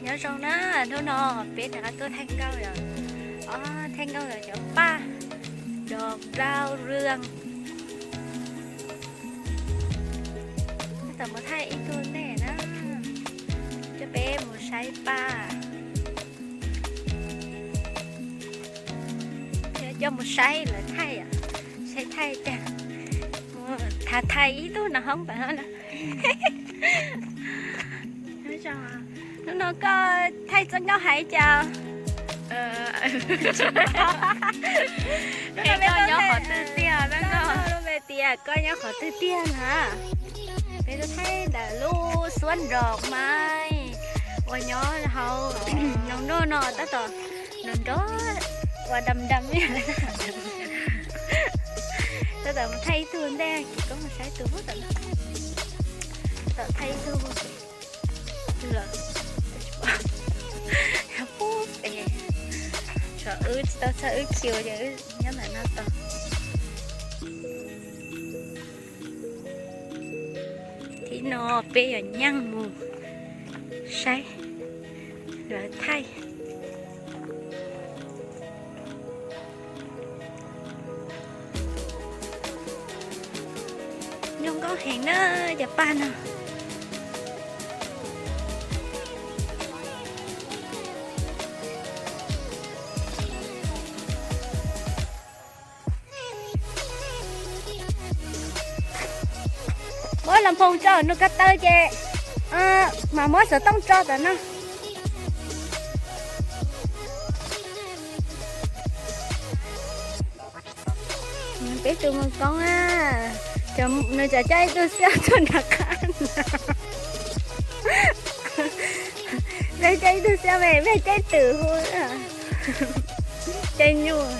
Nyob zoo na, hnub no peb rov qab tuaj thaij nkauj yom. Ob, thaij nkauj yog cov paj dog dau rwg. Tab tom mus thaij ib tug ntej na, coj peb mus saib paj. Coj mus saib lawv thaij, saib thaij cas. Mus tham thaij ib tug no hoob pas no. Hnub no koj thaij txoj nkauj hais cas? Koj nyob qhov twg tiag? Tias koj nyob qhov twg tiag na? Peb tuaj thaij ntawm lub xuab nrog mais uas nyob hauv Noo Noj no tab tom nrog nrog ua dam dam, tab tom mus thaij ib tug ntej, ces koj mus saib tus, tab tom thaij ib tug. Twg lawm? Pub pem, tshuav wb tsis tau txhawj wb khiu ces wb nyob ntawm no tos. Thib no peb yuav nyeej mus saib lawv thaij. Zoo nkauj heev na cov paj no. Muab los phoos tso nws ko taw ces mam muab xov tooj tso tom no. Peb tus mus koob na, nws tseem coj ib tug xiab tuaj nram qab. Peb coj ib tug xiab me, peb coj twm hu, coj nyuj.